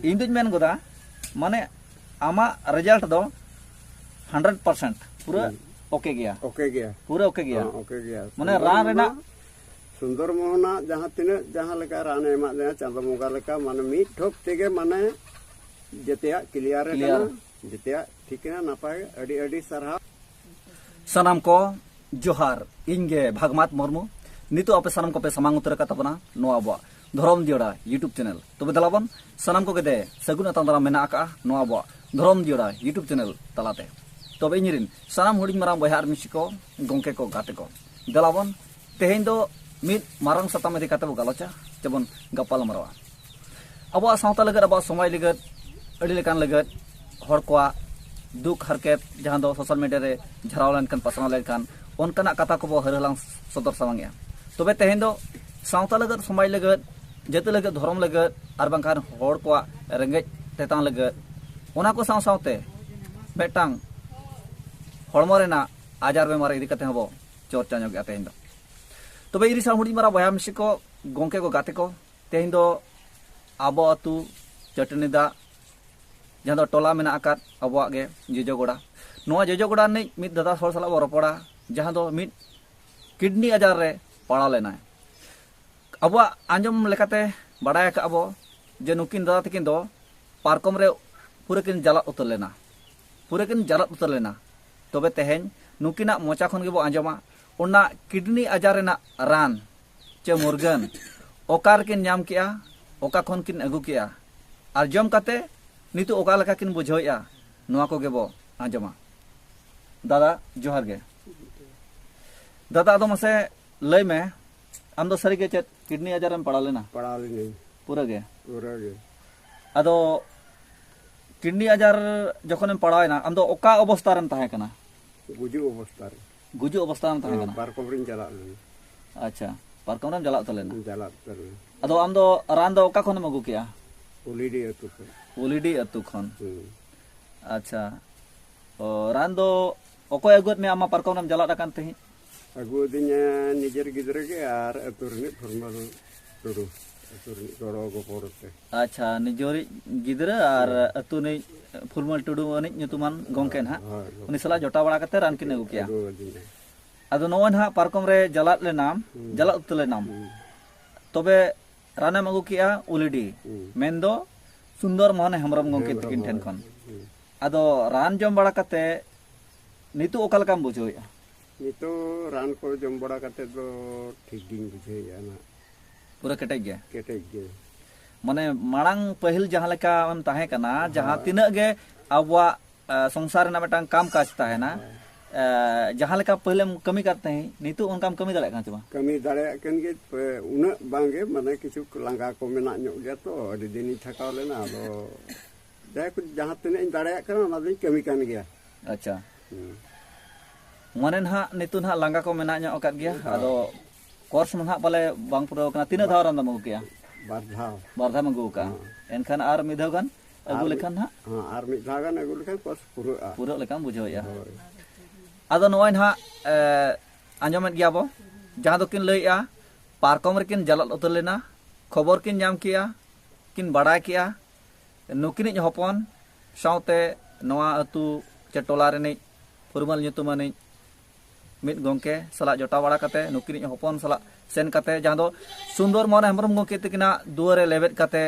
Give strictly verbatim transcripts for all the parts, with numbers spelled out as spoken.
ᱤᱧ ᱫᱩᱧ ᱢᱮᱱ ᱜᱚᱫᱟ, ᱢᱟᱱᱮ ᱟᱢᱟᱜ ᱨᱮᱡᱟᱞᱴ ᱫᱚ ᱦᱟᱱᱰᱨᱮᱰ ᱯᱟᱨᱥᱮᱱᱴ ᱯᱩᱨᱟᱹ ᱦᱩᱸ᱾ ᱳᱠᱮ ᱜᱮᱭᱟ᱾ ᱳᱠᱮ ᱜᱮᱭᱟ᱾ ᱯᱩᱨᱟᱹ ᱳᱠᱮ ᱜᱮᱭᱟ᱾ ᱦᱚᱸ, ᱳᱠᱮ ᱜᱮᱭᱟ᱾ ᱢᱟᱱᱮ ᱥᱩᱱᱫᱚᱨ ᱨᱟᱱ ᱢᱚᱦᱚᱱ ᱨᱮᱱᱟᱜ ᱥᱩᱱᱫᱚᱨ ᱢᱚᱦᱚᱱᱟᱜ ᱡᱟᱦᱟᱸ ᱛᱤᱱᱟᱹᱜ, ᱡᱟᱦᱟᱸ ᱞᱮᱠᱟ ᱨᱟᱱᱮ ᱮᱢᱟᱫ ᱞᱮᱭᱟ ᱪᱟᱸᱫᱚ ᱵᱚᱸᱜᱟ ᱞᱮᱠᱟ, ᱢᱟᱱᱮ ᱢᱤᱫ ᱴᱷᱚᱯ ᱛᱮᱜᱮ ᱢᱟᱱᱮ ᱡᱮᱛᱮᱭᱟᱜ ᱠᱞᱤᱭᱟᱨ ᱠᱞᱤᱭᱟᱨ᱾ ᱟᱠᱟᱱᱟ, ᱡᱮᱛᱮᱭᱟᱜ ᱴᱷᱤᱠ ᱮᱱᱟ, ᱱᱟᱯᱟᱭ᱾ ᱟᱹᱰᱤ ᱟᱹᱰᱤ ᱥᱟᱨᱦᱟᱣ᱾ ᱥᱟᱱᱟᱢ ᱠᱚ ᱡᱚᱦᱟᱨ, ᱤᱧ ᱜᱮ ᱵᱷᱟᱜᱽᱢᱟᱛ ᱢᱩᱨᱢᱩ᱾ ᱱᱤᱛᱚᱜ ᱟᱯᱮ ᱥᱟᱱᱟᱢ ᱠᱚᱯᱮ ᱥᱟᱢᱟᱝ ᱩᱛᱟᱹᱨ ᱟᱠᱟᱫ ᱛᱟᱵᱚᱱᱟ ᱱᱚᱣᱟ ᱟᱵᱚᱣᱟᱜ ᱫᱷᱚᱨᱚᱢ ᱡᱤᱭᱟᱹᱲᱟ YouTube ᱪᱮᱱᱮᱞ᱾ ᱛᱚᱵᱮ ᱫᱮᱞᱟ ᱵᱚᱱ ᱥᱟᱱᱟᱢ ᱠᱚᱜᱮ ᱫᱮ ᱥᱟᱹᱜᱩᱱ ᱟᱛᱟᱝ ᱫᱟᱨᱟᱢ ᱢᱮᱱᱟᱜ ᱟᱠᱟᱫᱼᱟ ᱱᱚᱣᱟ ᱟᱵᱚᱣᱟᱜ ᱫᱷᱚᱨᱚᱢ ᱡᱤᱭᱟᱹᱲᱟ YouTube ᱪᱮᱱᱮᱞ ᱛᱟᱞᱟᱛᱮ᱾ ᱛᱚᱵᱮ ᱤᱧ ᱨᱤᱱ ᱥᱟᱱᱟᱢ ᱦᱩᱰᱤᱧ ᱢᱟᱨᱟᱝ ᱵᱚᱭᱦᱟ ᱟᱨ ᱢᱤᱥᱤ ᱠᱚ, ᱜᱚᱢᱠᱮ ᱠᱚ, ᱜᱟᱛᱮ ᱠᱚ, ᱫᱮᱞᱟ ᱵᱚᱱ ᱛᱮᱦᱮᱧ ᱫᱚ ᱢᱤᱫ ᱢᱟᱨᱟᱝ ᱥᱟᱛᱟᱢ ᱤᱫᱤ ᱠᱟᱛᱮ ᱵᱚ ᱜᱟᱞᱚᱪᱟ, ᱪᱮᱵᱚᱱ ᱜᱟᱯᱟᱞ ᱢᱟᱨᱟᱣᱟ᱾ ᱟᱵᱚᱣᱟᱜ ᱥᱟᱶᱛᱟ ᱞᱟᱹᱜᱤᱫ, ᱟᱵᱚᱣᱟᱜ ᱥᱚᱢᱟᱡᱽ ᱞᱟᱹᱜᱤᱫ, ᱟᱹᱰᱤ ᱞᱮᱠᱟᱱ ᱞᱟᱹᱜᱤᱫ ᱦᱚᱲ ᱠᱚᱣᱟᱜ ᱫᱩᱠ ᱦᱟᱨᱠᱮᱛ, ᱡᱟᱦᱟᱸ ᱫᱚ ᱥᱳᱥᱟᱞ ᱢᱤᱰᱤᱭᱟ ᱨᱮ ᱡᱷᱟᱨᱟᱣ ᱞᱮᱱᱠᱷᱟᱱ, ᱯᱟᱥᱱᱟᱣ ᱞᱮᱱᱠᱷᱟᱱ, ᱚᱱᱠᱟᱱᱟᱜ ᱠᱟᱛᱷᱟ ᱠᱚᱵᱚ ᱦᱟᱹᱨ ᱦᱟᱞᱟᱝ ᱥᱚᱫᱚᱨ ᱥᱟᱢᱟᱝᱮᱜᱼᱟ᱾ ᱛᱚᱵᱮ ᱛᱮᱦᱮᱧ ᱫᱚ ᱥᱟᱶᱛᱟ ᱞᱟᱹᱜᱤᱫ, ᱥᱚᱢᱟᱡᱽ ᱞᱟᱹᱜᱤᱫ, ᱡᱟᱹᱛᱤ ᱞᱟᱹᱜᱤᱫ, ᱫᱷᱚᱨᱚᱢ ᱞᱟᱹᱜᱤᱫ, ᱟᱨ ᱵᱟᱝᱠᱷᱟᱱ ᱦᱚᱲ ᱠᱚᱣᱟᱜ ᱨᱮᱸᱜᱮᱡ ᱛᱮᱛᱟᱝ ᱞᱟᱹᱜᱤᱫ, ᱚᱱᱟ ᱠᱚ ᱥᱟᱶ ᱥᱟᱶᱛᱮ ᱢᱤᱫᱴᱟᱝ ᱦᱚᱲᱢᱚ ᱨᱮᱱᱟᱜ ᱟᱡᱟᱨ ᱵᱮᱢᱟᱨ ᱤᱫᱤ ᱠᱟᱛᱮ ᱦᱚᱸᱵᱚ ᱪᱚᱨᱪᱟ ᱧᱚᱜᱮᱜᱼᱟ ᱛᱮᱦᱮᱧ ᱫᱚ᱾ ᱛᱚᱵᱮ ᱤᱧ ᱥᱟᱶ ᱦᱩᱰᱤᱧ ᱢᱟᱨᱟᱝ ᱵᱚᱭᱦᱟ ᱢᱤᱥᱤ ᱠᱚ, ᱜᱚᱢᱠᱮ ᱠᱚ, ᱜᱟᱛᱮ ᱠᱚ, ᱛᱮᱦᱮᱧ ᱫᱚ ᱟᱵᱚ ᱟᱹᱛᱩ ᱪᱟᱹᱴᱟᱹᱱᱤ ᱫᱟᱜ, ᱡᱟᱦᱟᱸ ᱫᱚ ᱴᱚᱞᱟ ᱢᱮᱱᱟᱜ ᱟᱠᱟᱫ ᱟᱵᱚᱣᱟᱜ ᱜᱮ ᱡᱚᱡᱚ ᱜᱚᱲᱟ, ᱱᱚᱣᱟ ᱡᱚᱡᱚ ᱜᱚᱲᱟ ᱨᱤᱱᱤᱡ ᱢᱤᱫ ᱫᱟᱫᱟ ᱦᱚᱲ ᱥᱟᱞᱟᱜ ᱵᱚ ᱨᱚᱯᱚᱲᱟ, ᱡᱟᱦᱟᱸ ᱫᱚ ᱢᱤᱫ ᱠᱤᱰᱱᱤ ᱟᱡᱟᱨ ᱨᱮ ᱯᱟᱲᱟᱣ ᱞᱮᱱᱟᱭ᱾ ᱟᱵᱚᱣᱟᱜ ᱟᱸᱡᱚᱢ ᱞᱮᱠᱟᱛᱮ ᱵᱟᱰᱟᱭ ᱟᱠᱟᱫ ᱟᱵᱚ ᱡᱮ ᱱᱩᱠᱤᱱ ᱫᱟᱫᱟ ᱛᱟᱹᱠᱤᱱ ᱫᱚ ᱯᱟᱨᱠᱚᱢ ᱨᱮ ᱯᱩᱨᱟᱹ ᱠᱤᱱ ᱡᱟᱞᱟᱫ ᱩᱛᱟᱹᱨ ᱞᱮᱱᱟ, ᱯᱩᱨᱟᱹ ᱠᱤᱱ ᱡᱟᱞᱟᱫ ᱩᱛᱟᱹᱨ ᱞᱮᱱᱟ᱾ ᱛᱚᱵᱮ ᱛᱮᱦᱮᱧ ᱱᱩᱠᱤᱱᱟᱜ ᱢᱚᱪᱟ ᱠᱷᱚᱱ ᱜᱮᱵᱚ ᱟᱸᱡᱚᱢᱟ ᱚᱱᱟ ᱠᱤᱰᱱᱤ ᱟᱡᱟᱨ ᱨᱮᱱᱟᱜ ᱨᱟᱱ ᱪᱮ ᱢᱩᱨᱜᱟᱹᱱ ᱚᱠᱟ ᱨᱮᱠᱤᱱ ᱧᱟᱢ ᱠᱮᱜᱼᱟ, ᱚᱠᱟ ᱠᱷᱚᱱ ᱠᱤᱱ ᱟᱹᱜᱩ ᱠᱮᱜᱼᱟ, ᱟᱨ ᱡᱚᱢ ᱠᱟᱛᱮ ᱱᱤᱛᱚᱜ ᱚᱠᱟ ᱞᱮᱠᱟ ᱠᱤᱱ ᱵᱩᱡᱷᱟᱹᱣᱮᱫᱼᱟ, ᱱᱚᱣᱟ ᱠᱚᱜᱮ ᱵᱚ ᱟᱸᱡᱚᱢᱟ᱾ ᱫᱟᱫᱟ, ᱡᱚᱦᱟᱨ ᱜᱮ᱾ ᱫᱟᱫᱟ, ᱟᱫᱚ ᱢᱟᱥᱮ ᱞᱟᱹᱭ ᱢᱮ, ᱟᱢ ᱫᱚ ᱥᱟᱹᱨᱤ ᱜᱮ ᱪᱮᱫ ᱠᱤᱰᱱᱤ ᱟᱡᱟᱨᱮᱢ ᱯᱟᱲᱟᱣ ᱞᱮᱱᱟ? ᱯᱟᱲᱟᱣ ᱞᱤᱱᱟᱹᱧ᱾ ᱯᱩᱨᱟᱹ ᱜᱮ? ᱯᱩᱨᱟᱹ ᱜᱮ᱾ ᱟᱫᱚ ᱠᱤᱰᱱᱤ ᱟᱡᱟᱨ ᱡᱚᱠᱷᱚᱱᱮᱢ ᱯᱟᱲᱟᱣᱮᱱᱟ, ᱟᱢ ᱫᱚ ᱚᱠᱟ ᱚᱵᱚᱥᱛᱟ ᱨᱮᱢ ᱛᱟᱦᱮᱸ ᱠᱟᱱᱟ? ᱜᱩᱡᱩᱜ ᱚᱵᱚᱥᱛᱟ ᱨᱮ᱾ ᱜᱩᱡᱩᱜ ᱚᱵᱚᱥᱛᱟ ᱨᱮᱢ ᱛᱟᱦᱮᱸ ᱦᱮᱸ, ᱠᱟᱱᱟ? ᱯᱟᱨᱠᱚᱢ ᱨᱤᱧ ᱪᱟᱞᱟᱜ ᱞᱮᱱᱟ᱾ ᱟᱪᱪᱷᱟ, ᱯᱟᱨᱠᱚᱢ ᱨᱮᱢ ᱪᱟᱞᱟᱜ ᱩᱛᱟᱹᱨ ᱞᱮᱱᱟ᱾ ᱪᱟᱞᱟᱜ ᱩᱛᱟᱹᱨ ᱞᱮᱱᱟ᱾ ᱟᱫᱚ ᱟᱢ ᱫᱚ ᱨᱟᱱ ᱫᱚ ᱚᱠᱟ ᱠᱷᱚᱱᱮᱢ ᱟᱹᱜᱩ ᱠᱮᱜᱼᱟ? ᱩᱞᱤᱰᱤ ᱟᱹᱛᱩ ᱠᱷᱚᱱ᱾ ᱩᱞᱤᱰᱤ ᱟᱹᱛᱩ ᱠᱷᱚᱱ᱾ ᱦᱩᱸ᱾ ᱟᱪᱪᱷᱟ᱾ ᱚ, ᱨᱟᱱ ᱫᱚ ᱚᱠᱚᱭ ᱟᱹᱜᱩᱣᱟᱫ ᱢᱮᱭᱟ? ᱟᱢ ᱢᱟ ᱯᱟᱨᱠᱚᱢ ᱨᱮᱢ ᱪᱟᱞᱟᱜ ᱠᱟᱱ ᱛᱟᱦᱮᱸᱫ᱾ ᱟᱹᱜᱩ ᱟᱹᱫᱤᱧᱟ ᱱᱤᱡᱮᱨ ᱜᱤᱫᱽᱨᱟᱹ ᱜᱮ ᱟᱨ ᱟᱹᱛᱩ ᱨᱤᱱᱤᱡ ᱯᱷᱩᱨᱢᱟᱹᱞ ᱴᱩᱰᱩ᱾ ᱟᱹᱛᱩ ᱨᱤᱱᱤᱡ ᱜᱚᱲᱚ ᱜᱚᱯᱚᱲᱚ ᱛᱮ᱾ ᱟᱪᱪᱷᱟ, ᱱᱤᱡᱚᱨᱤᱡ ᱜᱤᱫᱽᱨᱟᱹ ᱟᱨ ᱟᱹᱛᱩ ᱨᱤᱱᱤᱡ ᱯᱷᱩᱞᱢᱟᱹᱞ ᱴᱩᱰᱩ ᱟᱹᱱᱤᱡ ᱧᱩᱛᱩᱢᱟᱱ ᱜᱚᱢᱠᱮ ᱱᱟᱦᱟᱜ, ᱦᱳᱭ, ᱦᱳᱭ᱾ ᱩᱱᱤ ᱥᱟᱞᱟᱜ ᱡᱚᱴᱟᱣ ᱵᱟᱲᱟ ᱠᱟᱛᱮ ᱨᱟᱱ ᱠᱤᱱ ᱟᱹᱜᱩ ᱠᱮᱭᱟ᱾ ᱟᱹᱜᱩ ᱟᱹᱫᱤᱧᱟ᱾ ᱟᱫᱚ ᱱᱚᱜᱼᱚᱭ ᱱᱟᱦᱟᱜ ᱯᱟᱨᱠᱚᱢ ᱨᱮ ᱡᱟᱞᱟᱫ ᱞᱮᱱᱟᱢ, ᱦᱩᱸ᱾ ᱡᱟᱞᱟᱫ ᱩᱛᱟᱹᱨ ᱞᱮᱱᱟᱢ᱾ ᱦᱩᱸ᱾ ᱛᱚᱵᱮ ᱨᱟᱱᱮᱢ ᱟᱹᱜᱩ ᱠᱮᱜᱼᱟ ᱩᱞᱤᱰᱤ, ᱦᱩᱸ᱾ ᱢᱮᱱᱫᱚ ᱥᱩᱱᱫᱚᱨ ᱢᱳᱦᱚᱱ ᱦᱮᱢᱵᱨᱚᱢ ᱜᱚᱢᱠᱮ ᱦᱮᱢᱵᱨᱚᱢ ᱛᱤᱠᱤᱱ ᱴᱷᱮᱱ ᱦᱳᱭ᱾ ᱠᱷᱚᱱ᱾ ᱦᱩᱸ᱾ ᱟᱫᱚ ᱨᱟᱱ ᱡᱚᱢ ᱵᱟᱲᱟ ᱠᱟᱛᱮ ᱱᱤᱛᱚᱜ ᱚᱠᱟ ᱞᱮᱠᱟᱢ ᱵᱩᱡᱷᱟᱹᱣᱮᱫᱼᱟ? ᱱᱤᱛᱚᱜ ᱨᱟᱱ ᱠᱚ ᱡᱚᱢ ᱵᱟᱲᱟ ᱠᱟᱛᱮ ᱫᱚ ᱴᱷᱤᱠ ᱜᱤᱧ ᱵᱩᱡᱷᱟᱹᱣᱮᱫᱼᱟ ᱱᱟᱜ᱾ ᱯᱩᱨᱟᱹ ᱠᱮᱴᱮᱡ ᱜᱮ? ᱠᱮᱴᱮᱡ ᱜᱮ᱾ ᱢᱟᱱᱮ ᱢᱟᱲᱟᱝ ᱯᱟᱹᱦᱤᱞ ᱡᱟᱦᱟᱸ ᱞᱮᱠᱟᱢ ᱛᱟᱦᱮᱸ ᱠᱟᱱᱟ, ᱡᱟᱦᱟᱸ ᱦᱳᱭ᱾ ᱛᱤᱱᱟᱹᱜ ᱜᱮ ᱟᱵᱚᱣᱟᱜ, ᱮ, ᱥᱚᱝᱥᱟᱨ ᱨᱮᱱᱟᱜ ᱢᱤᱫᱴᱟᱝ ᱠᱟᱢ ᱠᱟᱡᱽ ᱛᱟᱦᱮᱱᱟ, ᱦᱳᱭ᱾ ᱮ, ᱡᱟᱦᱟᱸ ᱞᱮᱠᱟ ᱯᱟᱹᱦᱤᱞᱮᱢ ᱠᱟᱹᱢᱤ ᱠᱟᱱ ᱛᱟᱦᱮᱸᱫ, ᱱᱤᱛᱚᱜ ᱚᱱᱠᱟᱢ ᱠᱟᱹᱢᱤ ᱫᱟᱲᱮᱭᱟᱜ ᱠᱟᱱᱟ ᱪᱮ ᱵᱟᱝ? ᱠᱟᱹᱢᱤ ᱫᱟᱲᱮᱭᱟᱜ ᱠᱟᱱ ᱜᱮ, ᱯᱮ-, ᱩᱱᱟᱹᱜ ᱵᱟᱝ ᱜᱮ, ᱢᱟᱱᱮ ᱠᱤᱪᱷᱩ ᱞᱟᱸᱜᱟ ᱠᱚ ᱢᱮᱱᱟᱜ ᱧᱚᱜ ᱜᱮᱭᱟ ᱛᱚ, ᱟᱹᱰᱤ ᱫᱤᱱᱤᱧ ᱛᱷᱟᱠᱟᱣ ᱞᱮᱱᱟ, ᱟᱫᱚ ᱡᱟᱭᱦᱳᱠ ᱡᱟᱦᱟᱸ ᱛᱤᱱᱟᱹᱜ ᱤᱧ ᱫᱟᱲᱮᱭᱟᱜ ᱠᱟᱱᱟ ᱚᱱᱟ ᱫᱚᱧ ᱠᱟᱹᱢᱤ ᱠᱟᱱ ᱜᱮᱭᱟ᱾ ᱟᱪᱪᱷᱟ᱾ ᱦᱩᱸ᱾ ᱢᱟᱱᱮ ᱱᱟᱦᱟᱜ ᱱᱤᱛᱚᱜ ᱱᱟᱦᱟᱜ ᱞᱟᱸᱜᱟ ᱠᱚ ᱢᱮᱱᱟᱜ ᱧᱚᱜ ᱟᱠᱟᱫ ᱜᱮᱭᱟ, ᱦᱳᱭ᱾ ᱟᱫᱚ ᱠᱳᱨᱥ ᱢᱟ ᱱᱟᱦᱟᱜ ᱯᱟᱞᱮ ᱵᱟᱝ ᱯᱩᱨᱟᱹᱣ ᱠᱟᱱᱟ᱾ ᱛᱤᱱᱟᱹᱜ ᱫᱷᱟᱣ ᱨᱟᱱ ᱫᱚᱢ ᱟᱹᱜᱩ ᱠᱮᱜᱼᱟ? ᱵᱟᱨ ᱫᱷᱟᱣ᱾ ᱵᱟᱨ ᱫᱷᱟᱣ ᱮᱢ ᱟᱹᱜᱩ ᱠᱟᱜᱼᱟ᱾ ᱦᱮᱸ᱾ ᱮᱱᱠᱷᱟᱱ ᱟᱨ ᱢᱤᱫ ᱫᱷᱟᱣ ᱜᱟᱱ ᱟᱹᱜᱩ ᱟᱨ ᱢᱤᱫ, ᱞᱮᱠᱷᱟᱱ ᱱᱟᱦᱟᱜ ᱦᱮᱸ, ᱟᱨ ᱢᱤᱫ ᱫᱷᱟᱣ ᱜᱟᱱ ᱟᱹᱜᱩ ᱞᱮᱠᱷᱟᱱ ᱠᱳᱨᱥ ᱯᱩᱨᱟᱹᱜᱼᱟ᱾ ᱯᱩᱨᱟᱹᱜ ᱞᱮᱠᱟᱢ ᱵᱩᱡᱷᱟᱹᱣᱮᱫᱼᱟ᱾ ᱦᱳᱭ᱾ ᱟᱫᱚ ᱱᱚᱜᱼᱚᱭ ᱱᱟᱦᱟᱜ, ᱮ, ᱟᱸᱡᱚᱢᱮᱫ ᱜᱮᱭᱟ ᱵᱚ, ᱡᱟᱦᱟᱸ ᱫᱚᱠᱤᱱ ᱞᱟᱹᱭᱮᱫᱼᱟ, ᱯᱟᱨᱠᱚᱢ ᱨᱮᱠᱤᱱ ᱡᱟᱞᱟᱫ ᱩᱛᱟᱹᱨ ᱞᱮᱱᱟ, ᱠᱷᱚᱵᱚᱨ ᱠᱤᱱ ᱧᱟᱢ ᱠᱮᱜᱼᱟ, ᱠᱤᱱ ᱵᱟᱲᱟᱭ ᱠᱮᱜᱼᱟ, ᱱᱩᱠᱤᱱᱤᱡ ᱦᱚᱯᱚᱱ ᱥᱟᱶᱛᱮ ᱱᱚᱣᱟ ᱟᱹᱛᱩ ᱪᱮ ᱴᱚᱞᱟ ᱨᱤᱱᱤᱡ ᱯᱷᱩᱨᱢᱟᱹᱞ ᱧᱩᱛᱩᱢᱟᱱᱤᱡ ᱢᱤᱫ ᱜᱚᱢᱠᱮ ᱥᱟᱞᱟᱜ ᱡᱚᱴᱟᱣ ᱵᱟᱲᱟ ᱠᱟᱛᱮ, ᱱᱩᱠᱤᱱᱤᱡ ᱦᱚᱯᱚᱱ ᱥᱟᱞᱟᱜ ᱥᱮᱱ ᱠᱟᱛᱮ, ᱡᱟᱦᱟᱸ ᱫᱚ ᱥᱩᱱᱫᱚᱨ ᱢᱳᱦᱚᱱ ᱦᱮᱢᱵᱨᱚᱢ ᱜᱚᱢᱠᱮ ᱛᱤᱠᱤᱱᱟᱜ ᱫᱩᱣᱟᱹᱨ ᱨᱮ ᱞᱮᱵᱮᱫ ᱠᱟᱛᱮ,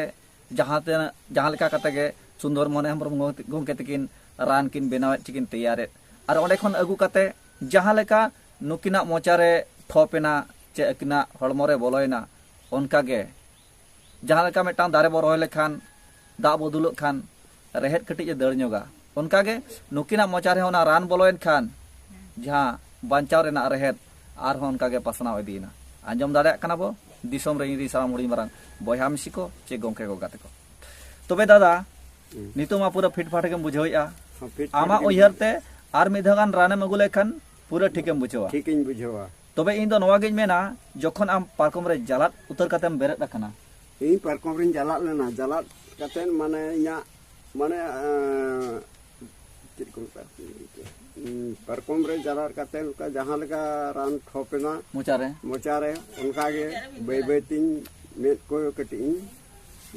ᱡᱟᱦᱟᱸ ᱛᱤᱱᱟᱹᱜ, ᱡᱟᱦᱟᱸ ᱞᱮᱠᱟ ᱠᱟᱛᱮ ᱜᱮ ᱥᱩᱱᱫᱚᱨ ᱢᱳᱦᱚᱱ ᱦᱮᱢᱵᱨᱚᱢ ᱜᱚᱢᱠᱮ ᱛᱤᱠᱤᱱ ᱨᱟᱱ ᱠᱤᱱ ᱵᱮᱱᱟᱣᱮᱫ ᱪᱮ ᱠᱤᱱ ᱛᱮᱭᱟᱨᱮᱫ, ᱟᱨ ᱚᱸᱰᱮ ᱠᱷᱚᱱ ᱟᱹᱜᱩ ᱠᱟᱛᱮ ᱡᱟᱦᱟᱸ ᱞᱮᱠᱟ ᱱᱩᱠᱤᱱᱟᱜ ᱢᱚᱪᱟ ᱨᱮ ᱴᱷᱚᱯ ᱮᱱᱟ ᱪᱮ ᱟᱹᱠᱤᱱᱟᱜ ᱦᱚᱲᱢᱚ ᱨᱮ ᱵᱚᱞᱚᱭᱮᱱᱟ, ᱚᱱᱠᱟ ᱜᱮ ᱡᱟᱦᱟᱸ ᱞᱮᱠᱟ ᱢᱤᱫᱴᱟᱝ ᱫᱟᱨᱮ ᱵᱚ ᱨᱚᱦᱚᱭ ᱞᱮᱠᱷᱟᱱ, ᱫᱟᱜ ᱵᱚ ᱫᱩᱞᱟᱜ ᱠᱷᱟᱱ, ᱨᱮᱦᱮᱫ ᱠᱟᱹᱴᱤᱡ ᱮ ᱫᱟᱹᱲ ᱧᱚᱜᱟ, ᱚᱱᱠᱟ ᱜᱮ ᱱᱩᱠᱤᱱᱟᱜ ᱢᱚᱪᱟ ᱨᱮᱦᱚᱸ ᱚᱱᱟ ᱨᱟᱱ ᱵᱚᱞᱚᱭᱮᱱ ᱠᱷᱟᱱ, ᱡᱟᱦᱟᱸ ᱵᱟᱧᱪᱟᱣ ᱨᱮᱱᱟᱜ ᱨᱮᱦᱮᱫ ᱟᱨᱦᱚᱸ ᱚᱱᱠᱟ ᱜᱮ ᱯᱟᱥᱱᱟᱣ ᱤᱫᱤᱭᱮᱱᱟ᱾ ᱟᱸᱡᱚᱢ ᱫᱟᱲᱮᱭᱟᱜ ᱠᱟᱱᱟ ᱵᱚ, ᱫᱤᱥᱚᱢ ᱨᱮ ᱤᱧ ᱨᱤᱱ ᱥᱟᱱᱟᱢ ᱦᱩᱰᱤᱧ ᱢᱟᱨᱟᱝ ᱵᱚᱭᱦᱟ ᱢᱤᱥᱤ ᱠᱚ ᱪᱮ ᱜᱚᱢᱠᱮ ᱠᱚ ᱜᱟᱛᱮ ᱠᱚ᱾ ᱛᱚᱵᱮ ᱫᱟᱫᱟ, ᱦᱩᱸ᱾ ᱱᱤᱛᱚᱜ ᱢᱟ ᱯᱩᱨᱟᱹ ᱯᱷᱤᱴ ᱯᱷᱟᱴ ᱜᱮᱢ ᱵᱩᱡᱷᱟᱹᱣᱮᱫᱼᱟ᱾ ᱦᱚᱸ, ᱯᱷᱤᱴ ᱯᱷᱟᱴ ᱟᱢᱟᱜ ᱜᱮ ᱩᱭᱦᱟᱹᱨ ᱵᱩᱡᱷᱟᱹᱣ᱾ ᱛᱮ ᱟᱨ ᱢᱤᱫ ᱫᱷᱟᱣ ᱜᱟᱱ ᱨᱟᱱᱮᱢ ᱟᱹᱜᱩ ᱞᱮᱠᱷᱟᱱ ᱯᱩᱨᱟᱹ ᱴᱷᱤᱠᱮᱢ ᱵᱩᱡᱷᱟᱹᱣᱟ᱾ ᱴᱷᱤᱠᱤᱧ ᱵᱩᱡᱷᱟᱹᱣᱟ᱾ ᱛᱚᱵᱮ ᱤᱧ ᱫᱚ ᱱᱚᱣᱟ ᱜᱤᱧ ᱢᱮᱱᱟ, ᱡᱚᱠᱷᱚᱱ ᱟᱢ ᱯᱟᱨᱠᱚᱢ ᱨᱮ ᱡᱟᱞᱟᱫ ᱩᱛᱟᱹᱨ ᱠᱟᱛᱮᱢ ᱵᱮᱨᱮᱫ ᱟᱠᱟᱱᱟ᱾ ᱤᱧ ᱯᱟᱨᱠᱚᱢ ᱨᱤᱧ ᱡᱟᱞᱟᱫ ᱞᱮᱱᱟ, ᱡᱟᱞᱟᱫ ᱠᱟᱛᱮᱫ ᱢᱟᱱᱮ ᱤᱧᱟᱹᱜ ᱢᱟᱱᱮ, ᱮᱸ, ᱪᱮᱫ ᱠᱚ ᱢᱮᱛᱟᱜᱼᱟ, ᱩᱸ, ᱯᱟᱨᱠᱚᱢ ᱨᱮ ᱡᱟᱞᱟᱫ ᱠᱟᱛᱮᱫ ᱚᱱᱠᱟ ᱡᱟᱦᱟᱸ ᱞᱮᱠᱟ ᱨᱟᱱ ᱴᱷᱚᱯ ᱮᱱᱟ ᱢᱚᱪᱟ ᱨᱮ᱾ ᱢᱚᱪᱟ ᱨᱮ, ᱚᱱᱠᱟ ᱜᱮ ᱵᱟᱹᱭ ᱵᱟᱹᱭ ᱛᱤᱧ ᱢᱮᱫ ᱠᱚ ᱠᱟᱹᱴᱤᱡ ᱤᱧ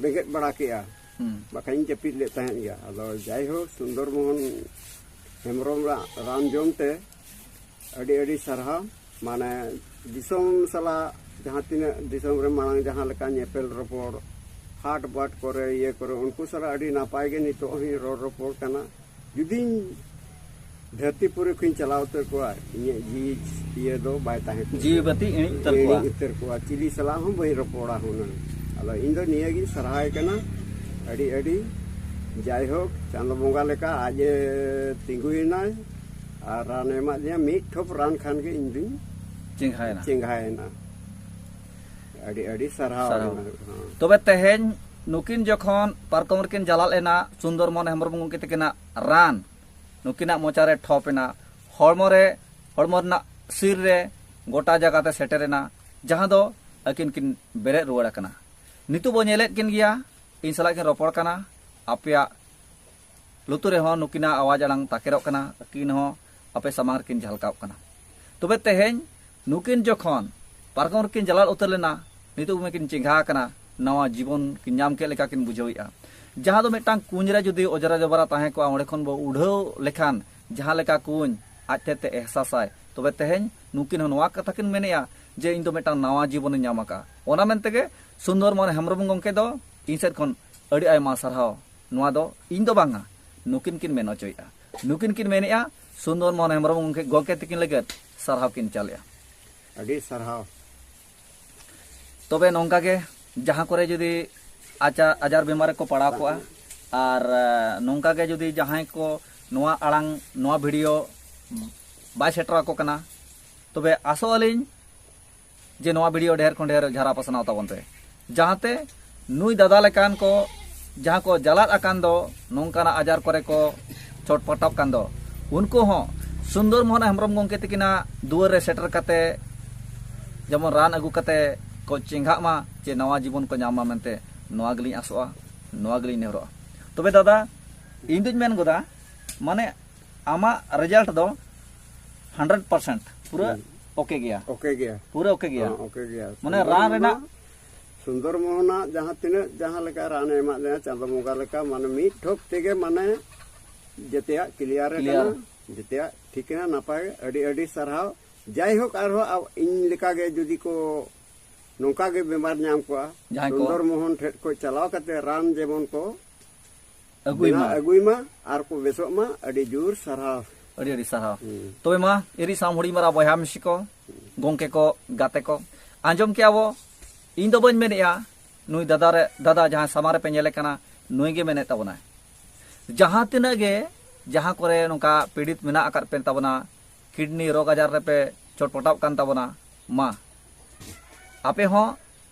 ᱵᱮᱸᱜᱮᱫ ᱵᱟᱲᱟ ᱠᱮᱜᱼᱟ᱾ ᱦᱩᱸ᱾ ᱵᱟᱠᱷᱟᱱ ᱤᱧ ᱡᱟᱹᱯᱤᱫ ᱞᱮᱫ ᱛᱟᱦᱮᱸᱫ ᱜᱮᱭᱟ᱾ ᱟᱫᱚ ᱡᱟᱭᱦᱳᱠ, ᱥᱩᱱᱫᱚᱨ ᱢᱳᱦᱚᱱ ᱦᱮᱢᱵᱨᱚᱢ ᱨᱟᱜ ᱨᱟᱱ ᱡᱚᱢ ᱛᱮ ᱟᱹᱰᱤ ᱟᱹᱰᱤ ᱥᱟᱨᱦᱟᱣ᱾ ᱢᱟᱱᱮ, ᱫᱤᱥᱚᱢ ᱥᱟᱞᱟᱜ ᱡᱟᱦᱟᱸ ᱛᱤᱱᱟᱹᱜ ᱫᱤᱥᱚᱢ ᱨᱮ ᱢᱟᱲᱟᱝ ᱡᱟᱦᱟᱸ ᱞᱮᱠᱟ ᱧᱮᱯᱮᱞ ᱨᱚᱯᱚᱲ, ᱦᱟᱴ ᱵᱟᱴ ᱠᱚᱨᱮ, ᱤᱭᱟᱹ ᱠᱚᱨᱮ, ᱩᱱᱠᱩ ᱥᱟᱞᱟᱜ ᱟᱹᱰᱤ ᱱᱟᱯᱟᱭ ᱜᱮ ᱱᱤᱛᱚᱜ ᱦᱚᱸᱧ ᱨᱚᱲ ᱨᱚᱯᱚᱲ ᱠᱟᱱᱟ᱾ ᱡᱩᱫᱤᱧ ᱫᱷᱟᱹᱨᱛᱤ ᱯᱩᱨᱤ ᱠᱷᱚᱱᱤᱧ ᱪᱟᱞᱟᱣ ᱩᱛᱟᱹᱨ ᱠᱚᱣᱟ, ᱤᱧᱟᱹᱜ ᱡᱤᱣᱤ ᱤᱭᱟᱹ ᱫᱚ ᱵᱟᱭ ᱛᱟᱦᱮᱸ ᱠᱚᱜᱼᱟ᱾ ᱡᱤᱣᱤ ᱵᱟᱹᱛᱤ ᱤᱬᱤᱡ ᱩᱛᱟᱹᱨ ᱠᱚᱜᱼᱟ᱾ ᱤᱬᱤᱡ ᱩᱛᱟᱹᱨ ᱠᱚᱜᱼᱟ᱾ ᱪᱤᱞᱤ ᱥᱟᱞᱟᱜ ᱦᱚᱸ ᱵᱟᱹᱧ ᱨᱚᱯᱚᱲᱟ ᱦᱩᱱᱟᱹᱝ᱾ ᱟᱫᱚ ᱤᱧ ᱫᱚ ᱱᱤᱭᱟᱹ ᱜᱤᱧ ᱥᱟᱨᱦᱟᱣᱮ ᱠᱟᱱᱟ, ᱟᱹᱰᱤ ᱟᱹᱰᱤ᱾ ᱡᱟᱭᱦᱳᱠ, ᱪᱟᱸᱫᱚ ᱵᱚᱸᱜᱟ ᱞᱮᱠᱟ ᱟᱡ ᱮ ᱛᱤᱸᱜᱩᱭᱮᱱᱟᱭ ᱟᱨ ᱨᱟᱱ ᱮ ᱮᱢᱟᱫ ᱞᱤᱧᱟ᱾ ᱢᱤᱫ ᱴᱷᱚᱯ ᱨᱟᱱ ᱠᱷᱟᱱ ᱜᱮ ᱤᱧ ᱫᱩᱧ ᱪᱮᱸᱜᱷᱟᱭᱮᱱᱟ᱾ ᱪᱮᱸᱜᱷᱟᱭᱮᱱᱟ᱾ ᱟᱹᱰᱤ ᱟᱹᱰᱤ ᱥᱟᱨᱦᱟᱣ᱾ ᱥᱟᱨᱦᱟᱣ᱾ ᱦᱮᱸ᱾ ᱛᱚᱵᱮ ᱛᱮᱦᱮᱧ ᱱᱩᱠᱤᱱ ᱡᱚᱠᱷᱚᱱ ᱯᱟᱨᱠᱚᱢ ᱨᱮᱠᱤᱱ ᱡᱟᱞᱟᱫ ᱞᱮᱱᱟ, ᱥᱩᱱᱫᱚᱨ ᱢᱳᱦᱚᱱ ᱦᱮᱢᱵᱨᱚᱢ ᱜᱚᱢᱠᱮ ᱛᱟᱹᱠᱤᱱᱟᱜ ᱨᱟᱱ ᱱᱩᱠᱤᱱᱟᱜ ᱢᱚᱪᱟ ᱨᱮ ᱴᱷᱚᱯ ᱮᱱᱟ, ᱦᱚᱲᱢᱚ ᱨᱮ, ᱦᱚᱲᱢᱚ ᱨᱮᱱᱟᱜ ᱥᱤᱨ ᱨᱮ ᱜᱚᱴᱟ ᱡᱟᱭᱜᱟ ᱛᱮ ᱥᱮᱴᱮᱨ ᱮᱱᱟ, ᱡᱟᱦᱟᱸ ᱫᱚ ᱟᱹᱠᱤᱱ ᱠᱤᱱ ᱵᱮᱨᱮᱫ ᱨᱩᱣᱟᱹᱲ ᱟᱠᱟᱱᱟ᱾ ᱱᱤᱛᱚᱜ ᱵᱚ ᱧᱮᱞᱮᱫ ᱠᱤᱱ ᱜᱮᱭᱟ, ᱤᱧ ᱥᱟᱞᱟᱜ ᱠᱤᱱ ᱨᱚᱯᱚᱲ ᱠᱟᱱᱟ, ᱟᱯᱮᱭᱟᱜ ᱞᱩᱛᱩᱨ ᱨᱮᱦᱚᱸ ᱱᱩᱠᱤᱱᱟᱜ ᱟᱣᱟᱡ ᱟᱲᱟᱝ ᱛᱟᱠᱮᱨᱚᱜ ᱠᱟᱱᱟ, ᱟᱹᱠᱤᱱ ᱦᱚᱸ ᱟᱯᱮ ᱥᱟᱢᱟᱝ ᱨᱮᱠᱤᱱ ᱡᱷᱟᱞᱠᱟᱣᱜ ᱠᱟᱱᱟ᱾ ᱛᱚᱵᱮ ᱛᱮᱦᱮᱧ ᱱᱩᱠᱤᱱ ᱡᱚᱠᱷᱚᱱ ᱯᱟᱨᱠᱚᱢ ᱨᱮᱠᱤᱱ ᱡᱟᱞᱟᱫ ᱩᱛᱟᱹᱨ ᱞᱮᱱᱟ, ᱱᱤᱛᱚᱜ ᱢᱟᱠᱤᱱ ᱪᱮᱸᱜᱷᱟ ᱟᱠᱟᱱᱟ, ᱱᱟᱣᱟ ᱡᱤᱵᱚᱱ ᱠᱤᱱ ᱧᱟᱢ ᱠᱮᱫ ᱞᱮᱠᱟ ᱠᱤᱱ ᱵᱩᱡᱷᱟᱹᱣᱮᱫᱼᱟ᱾ ᱡᱟᱦᱟᱸ ᱫᱚ ᱢᱤᱫᱴᱟᱝ ᱠᱩᱧ ᱨᱮ ᱡᱩᱫᱤ ᱚᱡᱽᱨᱟ ᱡᱚᱵᱽᱨᱟ ᱛᱟᱦᱮᱸ ᱠᱚᱜᱼᱟ, ᱚᱸᱰᱮ ᱠᱷᱚᱱ ᱵᱚ ᱩᱰᱷᱟᱹᱣ ᱞᱮᱠᱷᱟᱱ ᱡᱟᱦᱟᱸ ᱞᱮᱠᱟ ᱠᱩᱧ ᱟᱡ ᱛᱮ ᱛᱮ ᱮᱦᱥᱟᱥᱟᱭ, ᱛᱚᱵᱮ ᱛᱮᱦᱮᱧ ᱱᱩᱠᱤᱱ ᱦᱚᱸ ᱱᱚᱣᱟ ᱠᱟᱛᱷᱟ ᱠᱤᱱ ᱢᱮᱱᱮᱫᱼᱟ ᱡᱮ ᱤᱧ ᱫᱚ ᱢᱤᱫᱴᱟᱝ ᱱᱟᱣᱟ ᱡᱤᱵᱚᱱᱤᱧ ᱧᱟᱢ ᱟᱠᱟᱫᱼᱟ᱾ ᱚᱱᱟ ᱢᱮᱱᱛᱮ ᱜᱮ ᱥᱩᱱᱫᱚᱨ ᱢᱳᱦᱚᱱ ᱦᱮᱢᱵᱨᱚᱢ ᱜᱚᱢᱠᱮ ᱫᱚ ᱤᱧ ᱥᱮᱫ ᱠᱷᱚᱱ ᱟᱹᱰᱤ ᱟᱭᱢᱟ ᱥᱟᱨᱦᱟᱣ᱾ ᱱᱚᱣᱟ ᱫᱚ ᱤᱧ ᱫᱚ ᱵᱟᱝᱟ, ᱱᱩᱠᱤᱱ ᱠᱤᱱ ᱢᱮᱱ ᱦᱚᱪᱚᱭᱮᱫᱼᱟ᱾ ᱱᱩᱠᱤᱱ ᱠᱤᱱ ᱢᱮᱱᱮᱫᱼᱟ ᱥᱩᱱᱫᱚᱨ ᱢᱳᱦᱚᱱ ᱦᱮᱢᱵᱨᱚᱢ ᱜᱚᱢᱠᱮ, ᱜᱚᱢᱠᱮ ᱛᱤᱠᱤᱱ ᱞᱟᱹᱜᱤᱫ ᱥᱟᱨᱦᱟᱣ ᱠᱤᱱ ᱪᱟᱞᱮᱜᱼᱟ᱾ ᱟᱹᱰᱤ ᱥᱟᱨᱦᱟᱣ᱾ ᱛᱚᱵᱮ ᱱᱚᱝᱠᱟ ᱜᱮ ᱡᱟᱦᱟᱸ ᱠᱚᱨᱮ ᱡᱩᱫᱤ ᱟᱪᱟ-, ᱟᱡᱟᱨ ᱵᱤᱢᱟᱨ ᱨᱮᱠᱚ ᱯᱟᱲᱟᱣ ᱠᱚᱜᱼᱟ ᱟᱨ, ᱮ, ᱱᱚᱝᱠᱟ ᱜᱮ ᱡᱩᱫᱤ ᱡᱟᱦᱟᱸᱭ ᱠᱚ ᱱᱚᱣᱟ ᱟᱲᱟᱝ, ᱱᱚᱣᱟ ᱵᱷᱤᱰᱤᱭᱳ ᱵᱟᱭ ᱥᱮᱴᱮᱨ ᱟᱠᱚ ᱠᱟᱱᱟ, ᱛᱚᱵᱮ ᱟᱥᱚᱜ ᱟᱹᱞᱤᱧ ᱡᱮ ᱱᱚᱣᱟ ᱵᱷᱤᱰᱤᱭᱳ ᱰᱷᱮᱨ ᱠᱷᱚᱱ ᱰᱷᱮᱨ ᱡᱷᱟᱨᱟ ᱯᱟᱥᱱᱟᱣ ᱛᱟᱵᱚᱱ ᱯᱮ, ᱡᱟᱦᱟᱸᱛᱮ ᱱᱩᱭ ᱫᱟᱫᱟ ᱞᱮᱠᱟᱱ ᱠᱚ ᱡᱟᱦᱟᱸ ᱠᱚ ᱡᱟᱞᱟᱫ ᱟᱠᱟᱱ ᱫᱚ, ᱱᱚᱝᱠᱟᱱᱟᱜ ᱟᱡᱟᱨ ᱠᱚᱨᱮ ᱠᱚ ᱪᱷᱚᱴᱯᱚᱴᱟᱜ ᱠᱟᱱ ᱫᱚ, ᱩᱱᱠᱩ ᱦᱚᱸ ᱥᱩᱱᱫᱚᱨ ᱢᱳᱦᱚᱱ ᱦᱮᱢᱵᱨᱚᱢ ᱜᱚᱢᱠᱮ ᱛᱤᱠᱤᱱᱟᱜ ᱫᱩᱣᱟᱹᱨ ᱨᱮ ᱥᱮᱴᱮᱨ ᱠᱟᱛᱮ ᱡᱮᱢᱚᱱ ᱨᱟᱱ ᱟᱹᱜᱩ ᱠᱟᱛᱮ ᱠᱚ ᱪᱮᱸᱜᱷᱟᱜ ᱢᱟ, ᱪᱮ ᱱᱟᱣᱟ ᱡᱤᱵᱚᱱ ᱠᱚ ᱧᱟᱢ ᱢᱟ ᱢᱮᱱᱛᱮ, ᱱᱚᱣᱟ ᱜᱮᱞᱤᱧ ᱟᱥᱚᱜᱼᱟ, ᱱᱚᱣᱟ ᱜᱮᱞᱤᱧ ᱱᱮᱦᱚᱨᱚᱜᱼᱟ᱾ ᱛᱚᱵᱮ ᱫᱟᱫᱟ, ᱤᱧ ᱫᱩᱧ ᱢᱮᱱ ᱜᱚᱫᱟ, ᱢᱟᱱᱮ ᱟᱢᱟᱜ ᱨᱮᱡᱟᱞᱴ ᱫᱚ ᱦᱟᱱᱰᱨᱮᱰ ᱯᱟᱨᱥᱮᱱᱴ ᱯᱩᱨᱟᱹ ᱦᱩᱸ᱾ ᱳᱠᱮ ᱜᱮᱭᱟ᱾ ᱳᱠᱮ ᱜᱮᱭᱟ᱾ ᱯᱩᱨᱟᱹ ᱳᱠᱮ ᱜᱮᱭᱟ᱾ ᱦᱚᱸ, ᱳᱠᱮ ᱜᱮᱭᱟ᱾ ᱢᱟᱱᱮ ᱥᱩᱱᱫᱚᱨ ᱨᱟᱱ ᱢᱳᱦᱚᱱ ᱨᱮᱱᱟᱜ ᱥᱩᱱᱫᱚᱨ ᱢᱳᱦᱚᱱᱟᱜ ᱡᱟᱦᱟᱸ ᱛᱤᱱᱟᱹᱜ ᱡᱟᱦᱟᱸ ᱞᱮᱠᱟ ᱨᱟᱱᱮ ᱮᱢᱟᱫ ᱞᱮᱭᱟ ᱪᱟᱸᱫᱚ ᱵᱚᱸᱜᱟ ᱞᱮᱠᱟ, ᱢᱟᱱᱮ ᱢᱤᱫ ᱴᱷᱚᱯ ᱛᱮᱜᱮ ᱢᱟᱱᱮ ᱡᱮᱛᱮᱭᱟᱜ ᱠᱞᱤᱭᱟᱨ ᱟᱠᱟᱱᱟ᱾ ᱡᱮᱛᱮᱭᱟᱜ ᱴᱷᱤᱠ ᱮᱱᱟ, ᱱᱟᱯᱟᱭ᱾ ᱟᱹᱰᱤ ᱟᱹᱰᱤ ᱥᱟᱨᱦᱟᱣ᱾ ᱡᱟᱭᱦᱳᱠ, ᱟᱨᱦᱚᱸ ᱟᱵ- ᱤᱧ ᱞᱮᱠᱟᱜᱮ ᱡᱩᱫᱤ ᱠᱚ ᱱᱚᱝᱠᱟ ᱜᱮ ᱵᱮᱢᱟᱨ ᱧᱟᱢ ᱠᱚᱣᱟ, ᱡᱟᱦᱟᱸᱭ ᱠᱚ ᱥᱩᱱᱫᱚᱨ ᱢᱳᱦᱚᱱ ᱴᱷᱮᱱ ᱠᱚ ᱪᱟᱞᱟᱣ ᱠᱟᱛᱮ ᱨᱟᱱ ᱡᱮᱢᱚᱱ ᱠᱚ ᱟᱹᱜᱩᱭ ᱢᱟ᱾ ᱵᱮᱱᱟᱣ ᱟᱹᱜᱩᱭ ᱢᱟ ᱟᱨ ᱠᱚ ᱵᱮᱥᱚᱜ ᱢᱟ᱾ ᱟᱹᱰᱤ ᱡᱳᱨ ᱥᱟᱨᱦᱟᱣ᱾ ᱟᱹᱰᱤ ᱟᱹᱰᱤ ᱥᱟᱨᱦᱟᱣ᱾ ᱦᱩᱸ᱾ ᱛᱚᱵᱮ ᱢᱟ, ᱮᱨᱤ ᱥᱟᱢ ᱦᱩᱲᱤ ᱢᱟᱨᱟ ᱵᱚᱭᱦᱟ ᱢᱤᱥᱤ ᱠᱚ, ᱜᱚᱝᱠᱮ ᱠᱚ, ᱜᱟᱛᱮ ᱠᱚ, ᱟᱸᱡᱚᱢ ᱠᱮᱜᱼᱟ ᱵᱚ, ᱤᱧ ᱫᱚ ᱵᱟᱹᱧ ᱢᱮᱱᱮᱜᱼᱟ, ᱱᱩᱭ ᱫᱟᱫᱟ ᱨᱮ, ᱫᱟᱫᱟ ᱡᱟᱦᱟᱸ ᱥᱟᱢᱟᱝ ᱨᱮᱯᱮ ᱧᱮᱞᱮ ᱠᱟᱱᱟ, ᱱᱩᱭ ᱜᱮ ᱢᱮᱱᱮᱫ ᱛᱟᱵᱚᱱᱟᱭ᱾ ᱡᱟᱦᱟᱸ ᱛᱤᱱᱟᱹᱜ ᱜᱮ, ᱡᱟᱦᱟᱸ ᱠᱚᱨᱮ ᱱᱚᱝᱠᱟ ᱯᱤᱲᱤᱛ ᱢᱮᱱᱟᱜ ᱟᱠᱟᱫ ᱯᱮ ᱛᱟᱵᱚᱱᱟ, ᱠᱤᱰᱱᱤ ᱨᱳᱜᱽ ᱟᱡᱟᱨ ᱨᱮᱯᱮ ᱪᱚᱴᱯᱚᱴᱟᱣ ᱠᱟᱱ ᱛᱟᱵᱚᱱᱟ, ᱢᱟ ᱟᱯᱮ ᱦᱚᱸ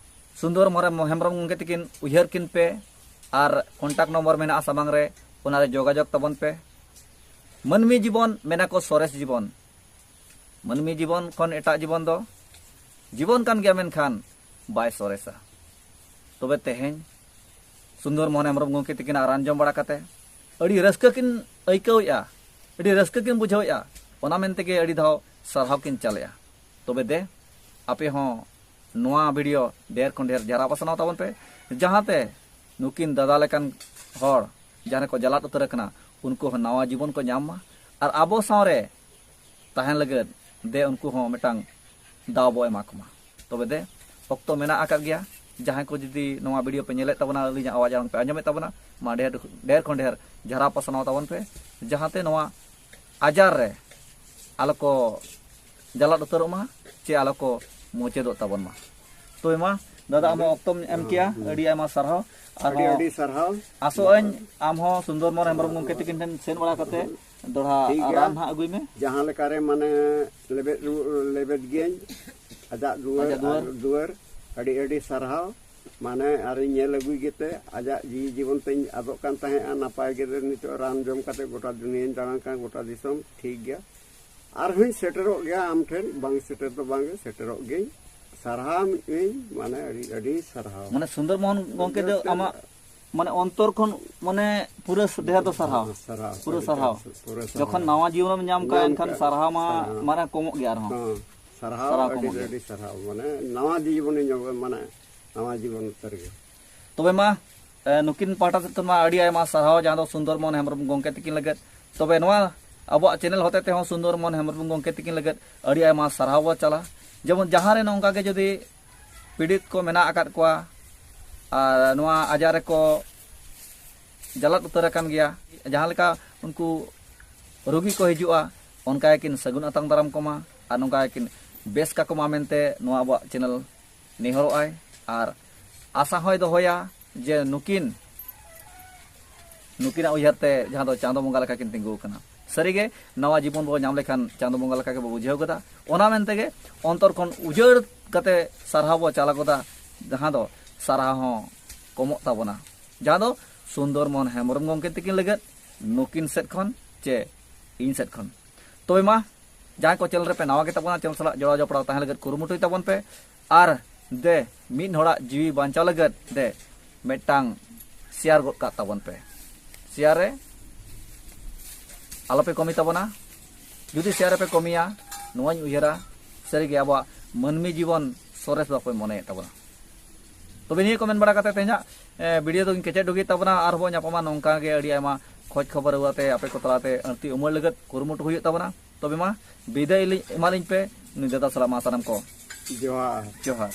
ᱥᱩᱱᱫᱚᱨ ᱢᱚᱨᱮ-, ᱦᱮᱢᱵᱨᱚᱢ ᱜᱚᱢᱠᱮ ᱛᱤᱠᱤᱱ ᱩᱭᱦᱟᱹᱨ ᱠᱤᱱ ᱯᱮ, ᱟᱨ ᱠᱚᱱᱴᱟᱠᱴ ᱱᱚᱢᱵᱚᱨ ᱢᱮᱱᱟᱜᱼᱟ ᱥᱟᱢᱟᱝ ᱨᱮ, ᱚᱱᱟᱨᱮ ᱡᱳᱜᱟᱡᱳᱜᱽ ᱛᱟᱵᱚᱱ ᱯᱮ᱾ ᱢᱟᱹᱱᱢᱤ ᱡᱤᱵᱚᱱ ᱢᱮᱱᱟ ᱠᱚ ᱥᱚᱨᱮᱥ ᱡᱤᱵᱚᱱ᱾ ᱢᱟᱹᱱᱢᱤ ᱡᱤᱵᱚᱱ ᱠᱷᱚᱱ ᱮᱴᱟᱜ ᱡᱤᱵᱚᱱ ᱫᱚ ᱡᱤᱵᱚᱱ ᱠᱟᱱ ᱜᱮᱭᱟ, ᱢᱮᱱᱠᱷᱟᱱ ᱵᱟᱭ ᱥᱚᱨᱮᱥᱟ᱾ ᱛᱚᱵᱮ ᱛᱮᱦᱮᱧ ᱥᱩᱱᱫᱚᱨ ᱢᱳᱦᱚᱱ ᱦᱮᱢᱵᱨᱚᱢ ᱜᱚᱢᱠᱮ ᱛᱤᱠᱤᱱᱟᱜ ᱨᱟᱱ ᱡᱚᱢ ᱵᱟᱲᱟ ᱠᱟᱛᱮ ᱟᱹᱰᱤ ᱨᱟᱹᱥᱠᱟᱹ ᱠᱤᱱ ᱟᱹᱭᱠᱟᱹᱣᱮᱫᱼᱟ, ᱟᱹᱰᱤ ᱨᱟᱹᱥᱠᱟᱹ ᱠᱤᱱ ᱵᱩᱡᱷᱟᱹᱣᱮᱫᱼᱟ᱾ ᱚᱱᱟ ᱢᱮᱱ ᱛᱮᱜᱮ ᱟᱹᱰᱤ ᱫᱷᱟᱣ ᱥᱟᱨᱦᱟᱣ ᱠᱤᱱ ᱪᱟᱞᱮᱜᱼᱟ᱾ ᱛᱚᱵᱮ ᱫᱮ, ᱟᱯᱮ ᱦᱚᱸ ᱱᱚᱣᱟ ᱵᱷᱤᱰᱤᱭᱳ ᱰᱷᱮᱨ ᱠᱷᱚᱱ ᱰᱷᱮᱨ ᱡᱟᱨᱟ ᱯᱟᱥᱱᱟᱣ ᱛᱟᱵᱚᱱ ᱯᱮ, ᱡᱟᱦᱟᱸᱛᱮ ᱱᱩᱠᱤᱱ ᱫᱟᱫᱟ ᱞᱮᱠᱟᱱ ᱦᱚᱲ ᱡᱟᱦᱟᱸ ᱨᱮᱠᱚ ᱡᱟᱞᱟᱫ ᱩᱛᱟᱹᱨ ᱟᱠᱟᱱᱟ, ᱩᱱᱠᱩ ᱦᱚᱸ ᱱᱟᱣᱟ ᱡᱤᱵᱚᱱ ᱠᱚ ᱧᱟᱢ ᱢᱟ ᱟᱨ ᱟᱵᱚ ᱥᱟᱶᱨᱮ ᱛᱟᱦᱮᱱ ᱞᱟᱹᱜᱤᱫ ᱫᱮ ᱩᱱᱠᱩ ᱦᱚᱸ ᱢᱤᱫᱴᱟᱝ ᱫᱟᱣ ᱵᱚ ᱮᱢᱟ ᱠᱚᱢᱟ᱾ ᱛᱚᱵᱮ ᱫᱮ, ᱚᱠᱛᱚ ᱢᱮᱱᱟᱜ ᱟᱠᱟᱫ ᱜᱮᱭᱟ᱾ ᱡᱟᱦᱟᱸᱭ ᱠᱚ ᱡᱩᱫᱤ ᱱᱚᱣᱟ ᱵᱷᱤᱰᱤᱭᱳ ᱯᱮ ᱧᱮᱞᱮᱫ ᱛᱟᱵᱚᱱᱟ, ᱟᱹᱞᱤᱧᱟᱜ ᱟᱣᱟᱡ ᱟᱲᱟᱝ ᱯᱮ ᱟᱸᱡᱚᱢᱮᱫ ᱛᱟᱵᱚᱱᱟ, ᱢᱟ ᱰᱷᱮᱨ, ᱰᱷᱮᱨ ᱠᱷᱚᱱ ᱰᱷᱮᱨ ᱡᱷᱟᱨᱟᱣ ᱯᱟᱥᱱᱟᱣ ᱛᱟᱵᱚᱱ ᱯᱮ, ᱡᱟᱦᱟᱸᱛᱮ ᱱᱚᱣᱟ ᱟᱡᱟᱨ ᱨᱮ ᱟᱞᱚ ᱠᱚ ᱡᱟᱞᱟᱫ ᱩᱛᱟᱹᱨᱚᱜ ᱢᱟ ᱪᱮ ᱟᱞᱚ ᱠᱚ ᱢᱩᱪᱟᱹᱫᱚᱜ ᱛᱟᱵᱚᱱ ᱢᱟ᱾ ᱛᱚᱵᱮ ᱢᱟ, ᱫᱟᱫᱟ, ᱟᱢ ᱦᱚᱸ ᱚᱠᱛᱚᱢ ᱮᱢ ᱠᱮᱜᱼᱟ, ᱟᱹᱰᱤ ᱟᱭᱢᱟ ᱥᱟᱨᱦᱟᱣ᱾ ᱟᱹᱰᱤ ᱟᱨᱦᱚᱸ ᱟᱹᱰᱤ ᱥᱟᱨᱦᱟᱣ᱾ ᱟᱥᱚᱜ ᱟᱹᱧ ᱟᱢ ᱦᱚᱸ ᱥᱩᱱᱫᱚᱨ ᱢᱳᱦᱚᱱ ᱦᱮᱢᱵᱨᱚᱢ ᱜᱚᱢᱠᱮ ᱛᱤᱠᱤᱱ ᱴᱷᱮᱱ ᱥᱮᱱ ᱵᱟᱲᱟ ᱠᱟᱛᱮ ᱫᱚᱲᱦᱟ ᱴᱷᱤᱠ ᱜᱮᱭᱟ᱾ ᱨᱟᱱ ᱦᱟᱸᱜ ᱟᱹᱜᱩᱭ ᱢᱮ᱾ ᱡᱟᱦᱟᱸ ᱞᱮᱠᱟᱨᱮ ᱢᱟᱱᱮ ᱞᱮᱵᱮᱫ ᱨᱩ-, ᱞᱮᱵᱮᱫ ᱜᱤᱭᱟᱹᱧ ᱟᱡᱟᱜ ᱫᱩᱣᱟᱹᱨ, ᱟᱡᱟᱜ ᱫᱩᱣᱟᱹᱨ᱾ ᱟᱨ ᱫᱩᱣᱟᱹᱨ᱾ ᱟᱹᱰᱤ ᱟᱹᱰᱤ ᱥᱟᱨᱦᱟᱣ᱾ ᱢᱟᱱᱮ ᱟᱨᱤᱧ ᱧᱮᱞ ᱟᱹᱜᱩᱭ ᱜᱮᱛᱮ ᱟᱡᱟᱜ ᱡᱤᱣᱤ ᱡᱤᱵᱚᱱ ᱛᱤᱧ ᱟᱫᱚᱜ ᱠᱟᱱ ᱛᱟᱦᱮᱸᱫᱼᱟ, ᱱᱟᱯᱟᱭ ᱜᱮ ᱱᱤᱛᱚᱜ ᱨᱟᱱ ᱡᱚᱢ ᱠᱟᱛᱮ ᱜᱚᱴᱟ ᱫᱩᱱᱤᱭᱟᱹᱧ ᱫᱟᱬᱟᱱ ᱠᱟᱱ, ᱜᱚᱴᱟ ᱫᱤᱥᱚᱢ᱾ ᱴᱷᱤᱠ ᱜᱮᱭᱟ, ᱟᱨᱦᱚᱸᱧ ᱥᱮᱴᱮᱨᱚᱜ ᱜᱮᱭᱟ ᱟᱢ ᱴᱷᱮᱱ, ᱵᱟᱝ ᱥᱮᱴᱮᱨ ᱫᱚ ᱵᱟᱝᱜᱮ, ᱥᱮᱴᱮᱨᱚᱜ ᱜᱤᱭᱟᱹᱧ᱾ ᱥᱟᱨᱦᱟᱣ ᱢᱤᱫ ᱢᱤᱭᱟᱹᱧ, ᱢᱟᱱᱮ ᱟᱹᱰᱤ ᱟᱹᱰᱤ ᱥᱟᱨᱦᱟᱣ᱾ ᱢᱟᱱᱮ ᱥᱩᱱᱫᱚᱨ ᱢᱳᱦᱚᱱ ᱜᱚᱢᱠᱮ ᱫᱚ ᱟᱢᱟᱜ ᱢᱟᱱᱮ ᱚᱱᱛᱚᱨ ᱠᱷᱚᱱ ᱢᱟᱱᱮ ᱯᱩᱨᱟᱹ ᱰᱷᱮᱨ ᱫᱚ ᱥᱟᱨᱦᱟᱣ᱾ ᱥᱟᱨᱦᱟᱣ, ᱯᱩᱨᱟᱹ ᱟᱹᱰᱤ ᱥᱟᱨᱦᱟᱣ᱾ ᱯᱩᱨᱟᱹ ᱡᱚᱠᱷᱚᱱ ᱥᱟᱨᱦᱟᱣ᱾ ᱱᱟᱣᱟ ᱡᱤᱭᱚᱱᱮᱢ ᱧᱟᱢ ᱠᱟᱜᱼᱟ, ᱧᱟᱢ ᱮᱱᱠᱷᱟᱱ ᱠᱟᱜᱼᱟ᱾ ᱥᱟᱨᱦᱟᱣ ᱢᱟ ᱥᱟᱨᱦᱟᱣ᱾ ᱢᱟᱱᱮ ᱠᱚᱢᱚᱜ ᱜᱮᱭᱟ ᱟᱨᱦᱚᱸ᱾ ᱦᱚᱸ, ᱥᱟᱨᱦᱟᱣ ᱥᱟᱨᱦᱟᱣ ᱟᱹᱰᱤ ᱠᱚᱢᱚᱜ ᱜᱮᱭᱟ᱾ ᱟᱹᱰᱤ ᱥᱟᱨᱦᱟᱣ᱾ ᱢᱟᱱᱮ ᱱᱟᱣᱟ ᱡᱤᱵᱚᱱᱤ ᱧᱟᱢ, ᱢᱟᱱᱮ ᱱᱟᱣᱟ ᱡᱤᱵᱚᱱ ᱩᱛᱟᱹᱨ ᱜᱮ᱾ ᱛᱚᱵᱮ ᱢᱟ ᱮ, ᱱᱩᱠᱤᱱ ᱯᱟᱦᱴᱟ ᱥᱮᱫ ᱠᱷᱚᱱ ᱢᱟ ᱟᱹᱰᱤ ᱟᱭᱢᱟ ᱥᱟᱨᱦᱟᱣ, ᱡᱟᱦᱟᱸ ᱫᱚ ᱥᱩᱱᱫᱚᱨ ᱢᱳᱦᱚᱱ ᱦᱮᱢᱵᱨᱚᱢ ᱜᱚᱢᱠᱮ ᱛᱤᱠᱤᱱ ᱞᱟᱹᱜᱤᱫ᱾ ᱛᱚᱵᱮ ᱱᱚᱣᱟ ᱟᱵᱚᱣᱟᱜ ᱪᱮᱱᱮᱞ ᱦᱚᱛᱮ ᱛᱮᱦᱚᱸ ᱥᱩᱱᱫᱚᱨ ᱢᱳᱦᱚᱱ ᱦᱮᱢᱵᱨᱚᱢ ᱜᱚᱢᱠᱮ ᱛᱤᱠᱤᱱ ᱞᱟᱹᱜᱤᱫ ᱟᱹᱰᱤ ᱟᱭᱢᱟ ᱥᱟᱨᱦᱟᱣ ᱵᱚ ᱪᱟᱞᱟ᱾ ᱡᱮᱢᱚᱱ ᱡᱟᱦᱟᱸ ᱨᱮ ᱱᱚᱝᱠᱟ ᱜᱮ ᱡᱩᱫᱤ ᱯᱤᱲᱤᱛ ᱠᱚ ᱢᱮᱱᱟᱜ ᱟᱠᱟᱫ ᱠᱚᱣᱟ ᱟᱨ ᱱᱚᱣᱟ ᱟᱡᱟᱨ ᱨᱮᱠᱚ ᱡᱟᱞᱟᱫ ᱩᱛᱟᱹᱨ ᱟᱠᱟᱱ ᱜᱮᱭᱟ, ᱡᱟᱦᱟᱸ ᱞᱮᱠᱟ ᱩᱱᱠᱩ ᱨᱩᱜᱤ ᱠᱚ ᱦᱤᱡᱩᱜᱼᱟ, ᱚᱱᱠᱟ ᱜᱮᱠᱤᱱ ᱥᱟᱹᱜᱩᱱ ᱟᱛᱟᱝ ᱫᱟᱨᱟᱢ ᱠᱚᱢᱟ ᱟᱨ ᱱᱚᱝᱠᱟ ᱜᱮᱠᱤᱱ ᱵᱮᱥ ᱠᱟᱠᱚ ᱢᱟ ᱢᱮᱱᱛᱮ ᱱᱚᱣᱟ ᱟᱵᱚᱣᱟᱜ ᱪᱮᱱᱮᱞ ᱱᱮᱦᱚᱨᱚᱜ ᱟᱭ᱾ ᱟᱨ ᱟᱥᱟ ᱦᱚᱸᱭ ᱫᱚᱦᱚᱭᱟ ᱡᱮ ᱱᱩᱠᱤᱱ ᱱᱩᱠᱤᱱᱟᱜ ᱩᱭᱦᱟᱹᱨ ᱛᱮ ᱡᱟᱦᱟᱸ ᱫᱚ ᱪᱟᱸᱫᱚ ᱵᱚᱸᱜᱟ ᱞᱮᱠᱟ ᱠᱤᱱ ᱛᱤᱸᱜᱩ ᱟᱠᱟᱱᱟ᱾ ᱥᱟᱹᱨᱤᱜᱮ ᱱᱟᱣᱟ ᱡᱤᱵᱚᱱ ᱵᱚ ᱧᱟᱢ ᱞᱮᱠᱷᱟᱱ ᱪᱟᱸᱫᱚ ᱵᱚᱸᱜᱟ ᱞᱮᱠᱟ ᱜᱮᱵᱚ ᱵᱩᱡᱷᱟᱹᱣ ᱜᱚᱫᱟ᱾ ᱚᱱᱟ ᱢᱮᱱᱛᱮ ᱜᱮ ᱚᱱᱛᱚᱨ ᱠᱷᱚᱱ ᱩᱡᱟᱹᱲ ᱠᱟᱛᱮ ᱥᱟᱨᱦᱟᱣ ᱵᱚ ᱪᱟᱞᱟ ᱜᱚᱫᱟ, ᱡᱟᱦᱟᱸ ᱫᱚ ᱥᱟᱨᱦᱟᱣ ᱦᱚᱸ ᱠᱚᱢᱚᱜ ᱛᱟᱵᱚᱱᱟ, ᱡᱟᱦᱟᱸ ᱫᱚ ᱥᱩᱱᱫᱚᱨ ᱢᱳᱦᱚᱱ ᱦᱮᱢᱵᱨᱚᱢ ᱜᱚᱢᱠᱮ ᱛᱤᱠᱤᱱ ᱞᱟᱹᱜᱤᱫ ᱱᱩᱠᱤᱱ ᱥᱮᱫ ᱠᱷᱚᱱ ᱪᱮ ᱤᱧ ᱥᱮᱫ ᱠᱷᱚᱱ᱾ ᱛᱚᱵᱮ ᱢᱟ ᱡᱟᱦᱟᱸᱭ ᱠᱚ ᱪᱮᱱᱮᱞ ᱨᱮᱯᱮ ᱱᱟᱣᱟ ᱜᱮ ᱛᱟᱵᱚᱱᱟ, ᱪᱮᱱᱮᱞ ᱥᱟᱞᱟᱜ ᱡᱚᱲᱟᱣ ᱡᱚᱯᱲᱟᱣ ᱛᱟᱦᱮᱸ ᱞᱟᱹᱜᱤᱫ ᱠᱩᱨᱩᱢᱩᱴᱩᱭ ᱛᱟᱵᱚᱱ ᱯᱮ᱾ ᱟᱨ ᱫᱮ ᱢᱤᱫ ᱦᱚᱲᱟᱜ ᱡᱤᱣᱤ ᱵᱟᱧᱪᱟᱣ ᱞᱟᱹᱜᱤᱫ ᱫᱮ ᱢᱤᱫᱴᱟᱝ ᱥᱮᱭᱟᱨ ᱜᱚᱫ ᱠᱟᱜ ᱛᱟᱵᱚᱱ ᱯᱮ᱾ ᱥᱮᱭᱟᱨ ᱨᱮ ᱟᱞᱚᱯᱮ ᱠᱚᱢᱤ ᱛᱟᱵᱚᱱᱟ᱾ ᱡᱩᱫᱤ ᱥᱮᱭᱟᱨ ᱨᱮᱯᱮ ᱠᱚᱢᱤᱭᱟ, ᱱᱚᱣᱟᱧ ᱩᱭᱦᱟᱹᱨᱟ ᱥᱟᱹᱨᱤᱜᱮ ᱟᱵᱚᱣᱟᱜ ᱢᱟᱹᱱᱢᱤ ᱡᱤᱵᱚᱱ ᱥᱚᱨᱮᱥ ᱵᱟᱯᱮ ᱢᱚᱱᱮᱭᱮᱫ ᱛᱟᱵᱚᱱᱟ᱾ ᱛᱚᱵᱮ ᱱᱤᱭᱟᱹ ᱠᱚ ᱢᱮᱱ ᱵᱟᱲᱟ ᱠᱟᱛᱮ ᱛᱮᱦᱮᱧᱟᱜ ᱮ, ᱵᱷᱤᱰᱤᱭᱳ ᱫᱚᱧ ᱠᱮᱪᱮᱫ ᱰᱩᱜᱤ ᱛᱟᱵᱚᱱᱟ᱾ ᱟᱨᱦᱚᱸ ᱧᱟᱯᱟᱢᱟ ᱱᱚᱝᱠᱟ ᱜᱮ ᱟᱹᱰᱤ ᱟᱭᱢᱟ ᱠᱷᱚᱡᱽ ᱠᱷᱚᱵᱚᱨ ᱟᱹᱜᱩ ᱟᱛᱮ ᱟᱯᱮ ᱠᱚ ᱛᱟᱞᱟᱛᱮ ᱟᱹᱲᱛᱤ ᱩᱢᱟᱹᱲ ᱞᱟᱹᱜᱤᱫ ᱠᱩᱨᱩᱢᱩᱴᱩ ᱦᱩᱭᱩᱜ ᱛᱟᱵᱚᱱᱟ᱾ ᱛᱚᱵᱮ ᱢᱟ ᱵᱤᱫᱟᱹᱭ ᱞᱤᱧ ᱮᱢᱟᱞᱤᱧ ᱯᱮ ᱱᱩᱭ ᱫᱟᱫᱟ ᱥᱟᱞᱟᱜ ᱢᱟ ᱥᱟᱱᱟᱢ ᱠᱚ ᱡᱚᱦᱟᱨ᱾ ᱡᱚᱦᱟᱨ᱾